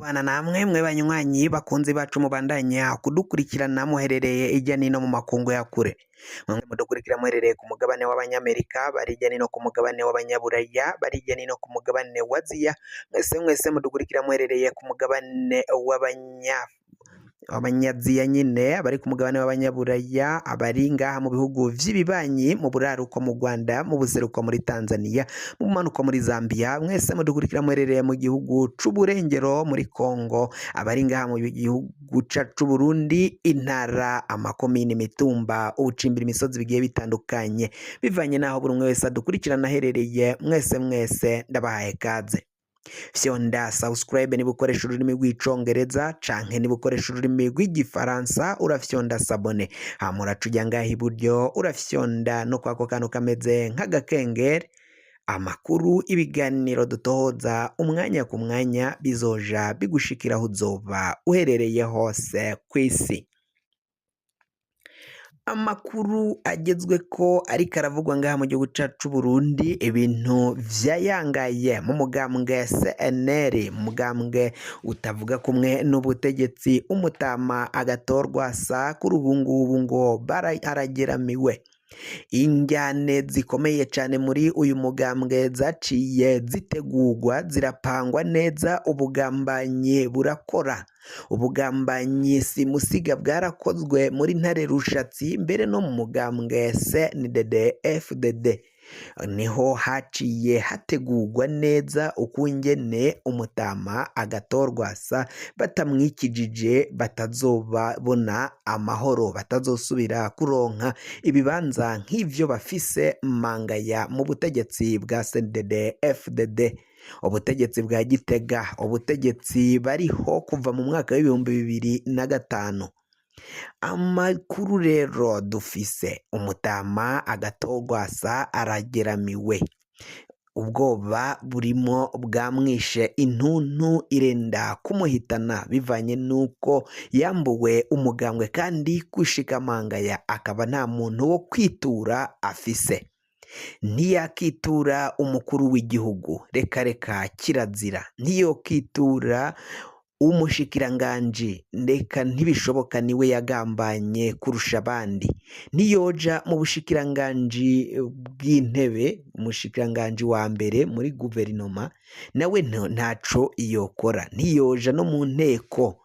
Kubana namwe mwe banywanyi bakunzi bacu mubandanya kudukurikirana muherereye irya nino mu makungu ya kure, mwe mudukurikira muherereye ku mugabane w'abanyamerika, bari hirya nino ku mugabane w'abanyaburaya, bari hirya nino ku mugabane wa Aziya, mwese mwese mudukurikira muherereye ku mugabane w'abanyaziya nyine, abari ku mugabane w'abanyaburaya, abari ngaha mu bihugu vy'ibibanyi, mu buraruko mu Rwanda, mu buseruko muri Tanzania, mu bumanuko muri Zambia, mwese mudukurikira muherereye mu gihugu c'uburengero muri Congo, abari ngaha mu gihugu cacu c'Uburundi, intara, amakomine, imitumba, ubucimbira, imisozi bigiye bitandukanye, bivanye n'aho buri umwe wese adukurikirana aherereye, mwese mwese ndabahaye kaze. Fyonda subscribe niba ukoresha ururimi rw'icongereza, canke niba ukoresha ururimi rw'igifaransa urafyonda s'abonner, hama uraca uja ngaha iburyo urafyonda no kwako kantu kameze nk'agakengeri. Amakuru, ibiganiro dutohoza umwanya ku mwanya bizoja bigushikira aho uzoba uherereye hose kw'isi. Amakuru agezweko ariko aravugwa ngaha mu gihugu cacu c'Uburundi, ibintu vyayangaye mu mugambwe CNL, mugambwe utavuga kumwe n'ubutegetsi. Umutama Agathon Rwasa kuri ubu ngubu ngo arageramiwe. Injyane zikomeye cane muri uyu mugambwe zaciye zitegurwa, zirapangwa neza, ubugambanyi burakora. Ubugambanyi simusiga bwarakozwe muri Ntare Rushatsi, mbere no mu mugambwe CNDD FDD niho haciye hategurwa neza ukungene umutama Agathon Rwasa batamwikijije batazobabona amahoro, batazosubira kuronka ibibanza nk'ivyo bafise mangaya mu butegetsi bwa CNDD FDD, ubutegetsi bwa Gitega, ubutegetsi bariho kuva mu mwaka w'2005. Amakuru rero dufise, umutama Agathon Rwasa arageramiwe, ubwoba burimo bwamwishe, intuntu irenda kumuhitana bivanye n'uko yambuwe umugambwe, kandi gushika mangaya akaba nta muntu wo kwitura afise. Ntiyakitura umukuru w'igihugu, reka reka, kirazira. Ntiyokitura umushikiranganji, reka ntibishoboka, niwe yagambanye kurusha abandi. Ntiyoja mu bushikiranganji bw'intebe, umushikiranganji wa mbere muri guverinoma, nawe ntaco yokora. Ntiyoja no mu nteko,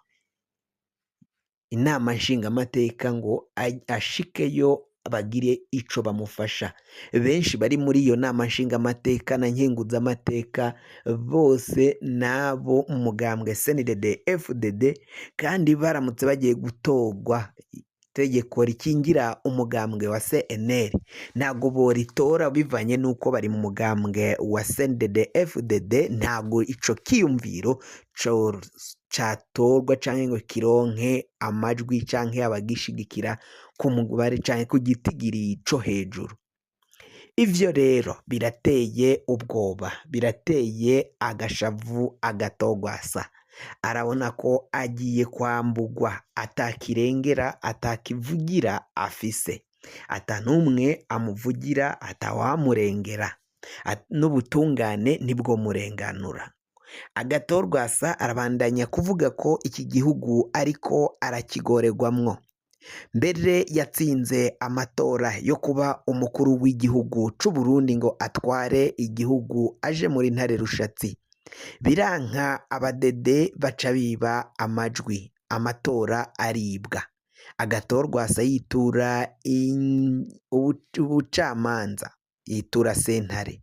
inama nshingamateka, ngo ashikeyo bagire ico bamufasha. Benshi bari muri iyo nama nshingamateka na nkenguzamateka bose nabo mu mugambwe CNDD FDD, kandi baramutse bagiye gutorwa, itegeko rikingira umugambwe wa CNL ntabwo boritora bivanye n'uko bari mu mugambwe wa CNDD FDD. Ntabwo ico kiyumviro catorwa canke ngo kironke amajwi canke abagishigikira ku mubare canke ku gitigiri co hejuru. Ivyo rero birateye ubwoba, birateye agashavu. Agathon Rwasa arabona ko agiye kwambugwa, atakirengera, atakivugira afise, ata n'umwe amuvugira, atawamurengera, n'ubutungane nibwo murenganura. Agathon Rwasa arabandanya kuvuga ko iki gihugu ariko arakigorerwamwo. Mbere yatsinze amatora yo kuba umukuru w'igihugu c'Uburundi ngo atware igihugu aje muri Ntare Rushatsi, biranka, abadede baca biba amajwi, amatora aribwa. Agathon Rwasa yitura ubucamanza, yitura sentare.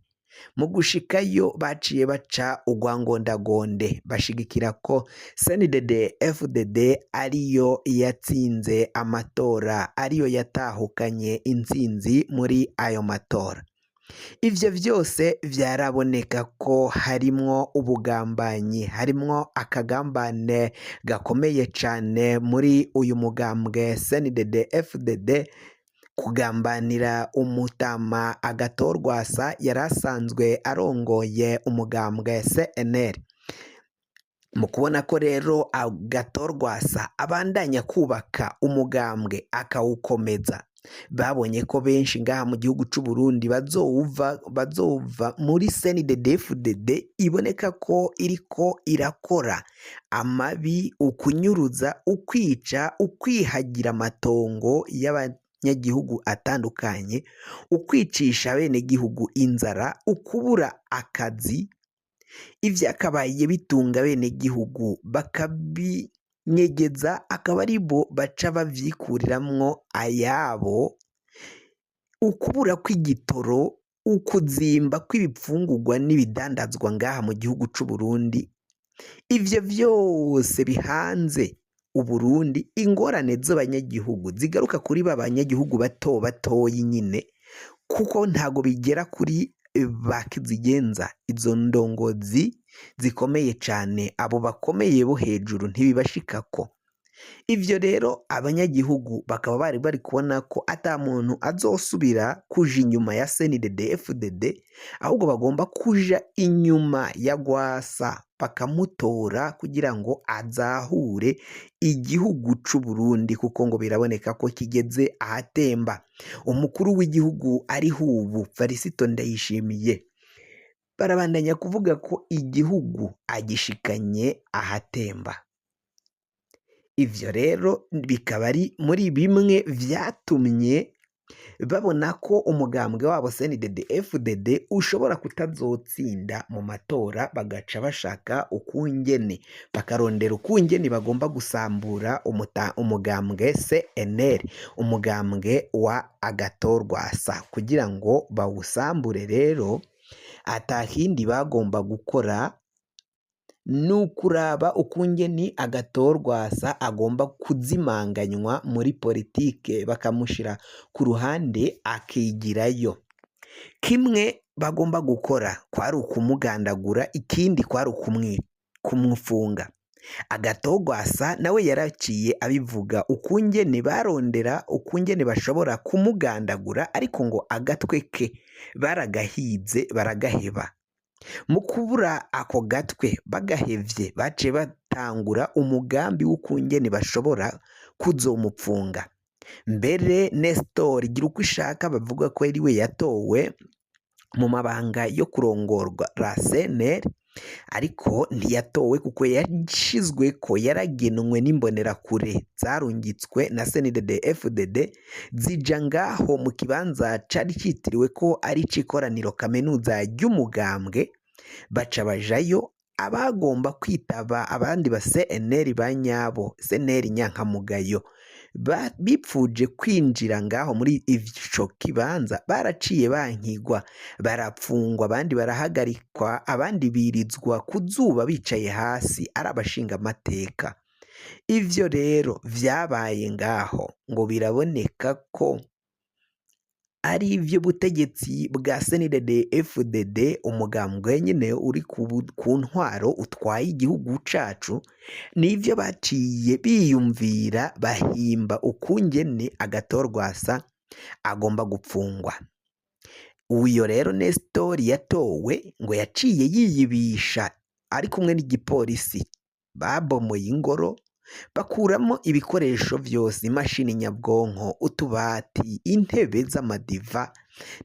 Mu gushikayo baciye baca urwangondagonde, bashigikira ko CNDD FDD ariyo yatsinze amatora, ariyo yatahukanye intsinzi muri ayo matora. Ivyo vyose vyaraboneka ko harimwo ubugambanyi, harimwo akagambane gakomeye cane muri uyu mugambwe CNDD FDD, kugambanira umutama Agathon Rwasa yari asanzwe arongoye umugambwe CNL. Mu kubona ko rero Agathon Rwasa abandanya kubaka umugambwe akawukomeza. Babonye ko benshi ngaha mu gihugu c'u Burundi bazova muri CNDD-FDD, iboneka ko iriko irakora amabi, ukunyuruza, ukwica, ukwihagira amatongo y'abanyagihugu atandukanye, ukwicisha abenegihugu inzara, ukubura akazi, ivyakabaye bitunga abenegihugu bakabinyegeza, akaba aribo baca bavyikuriramwo ayabo, ukubura kw'igitoro, ukuzimba kw'ibifungurwa n'ibidandazwa ngaha mu gihugu c'u Burundi. Ivyo vyose bihanze Uburundi, ingorane z'abanyagihugu zigaruka kuri ba banyagihugu bato batoyi nyine, kuko ntago bigera kuri ba kizigenza, izo ndongozi zikomeye cane, abo bakomeye bo hejuru ntibibashikako. Ivyo rero abanyagihugu bakaba bari bari kubona ko ata muntu azosubira kuja inyuma ya CNDD-FDD, ahubwo bagomba kuja inyuma ya Rwasa bakamutora kugira ngo azahure igihugu c'u Burundi, kuko ngo biraboneka ko kigeze ahatemba. Umukuru w'igihugu ariho ubu, Varisito Ndayishimiye, barabandanya kuvuga ko igihugu agishikanye ahatemba. Ivyo rero bikaba ari muri bimwe vyatumye babona ko umugambwe wabo CNDD-FDD ushobora kutazotsinda mu matora, bagaca bashaka ukungene bakarondera ukungene bagomba gusambura umugambwe CNL, umugambwe wa Agathon Rwasa, kugira ngo bawusambure. Rero atakindi bagomba gukora ni ukuraba ukungeni Agathon Rwasa agomba kuzimanganywa muri politike, bakamushira ku ruhande akigirayo. Kimwe bagomba gukora kwari ukumugandagura, ikindi kwari kumufunga. Agathon Rwasa nawe yaraciye abivuga ukungene barondera ukungene bashobora kumugandagura, ariko ngo agatwe ke baragahize baragaheba. Mu kubura ako gatwe bagahevye, baciye batangura umugambi w'ukungene bashobora kuzomupfunga. Mbere Nestor Girukwishaka bavuga ko ariwe yatowe mu mabanga yo kurongorwa la CNL, ariko ntiyatowe kuko yashizwe ko yaragenwe n'imbonerakure zarungitswe na CNDD-FDD, zija ngaho mu kibanza cari citiriwe ko ari ic'ikoraniro kaminuza ry'umugambwe, baca bajayo abagomba kwitaba abandi ba CNL ba nyabo, CNL nyankamugayo, bipfuje kwinjira ngaho muri ico kibanza, baraciye bankigwa, barapfungwa, abandi barahagarikwa, abandi birizwa ku zuba bicaye hasi ari abashingamateka. Ivyo rero vyabaye ngaho ngo biraboneka ko ari ivy'ubutegetsi bwa CNDD-FDD, umugambwe nyine uri ku ntwaro utwaye igihugu cacu, nivyo baciye biyumvira bahimba ukungene Agathon Rwasa agomba gupfungwa. Uyo rero Nestor yatowe ngo yaciye yiyibisha ari kumwe n'igipolisi, babomoye ingoro bakuramo ibikoresho vyose, imashini nyabwonko, utubati, intebe z'amadiva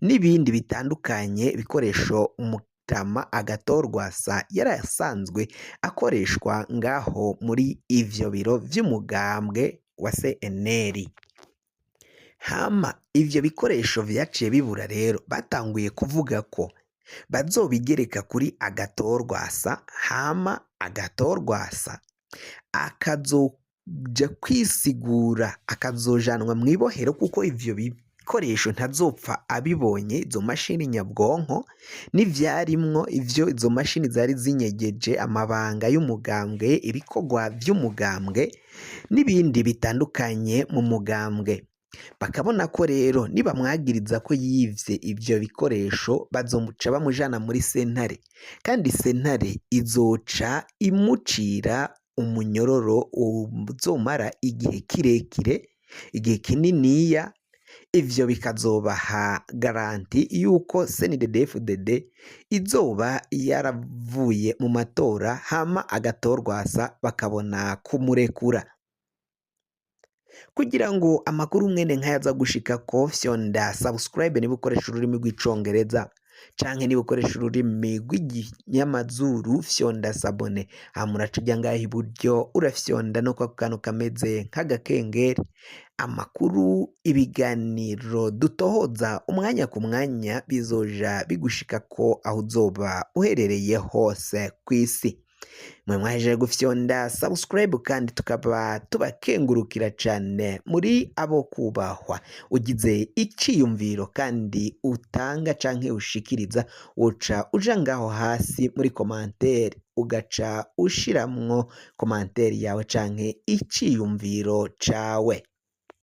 n'ibindi bitandukanye, ibikoresho umutama Agathon Rwasa yari asanzwe akoreshwa ngaho muri ivyo biro vy'umugambwe wa CNL. Hama ivyo bikoresho vyaciye bibura, rero batanguye kuvuga ko bazobigereka kuri Agathon Rwasa, hama Agathon Rwasa akazoja kwisigura, akazojanwa mw'ibohero, kuko ivyo bikoresho ntazopfa abibonye, izo mashini nyabwonko n'ivyarimwo, ivyo izo mashini zari zinyegeje, amabanga y'umugambwe, ibikorwa vy'umugambwe n'ibindi bitandukanye mu mugambwe. Bakabona ko rero nibamwagiriza ko yivye ivyo bikoresho, bazomuca bamujana muri sentare, kandi sentare izoca imucira umunyororo uzomara igihe kirekire, igihe kininiya. Ivyo bikazobaha garantie yuko CNDD-FDD izoba yaravuye mu matora, hama Agathon Rwasa bakabona kumurekura. Kugira ngo amakuru mwene nkaya aza gushikako, fyonda subscribe niba ukoresha ururimi rw'Icongereza, canke niba ukoresha ururimi rw'iginyamazuru, fyonda s'abonner. Hama uraca uja ngaho iburyo, urafyonda no kwako kantu kameze nk'agakengeri. Amakuru, ibiganiro dutohoza umwanya ku mwanya bizoja bigushikako aho uzoba uherereye hose kw'isi. Mwe mwahejeje gufyonda subscribe kandi tukaba tubakengurukira cane, muri abo kubahwa. Ugize iciyumviro kandi utanga canke ushikiriza, woca uja ngaho hasi muri commentaire, ugaca ushiramwo commentaire yawe canke iciyumviro cawe.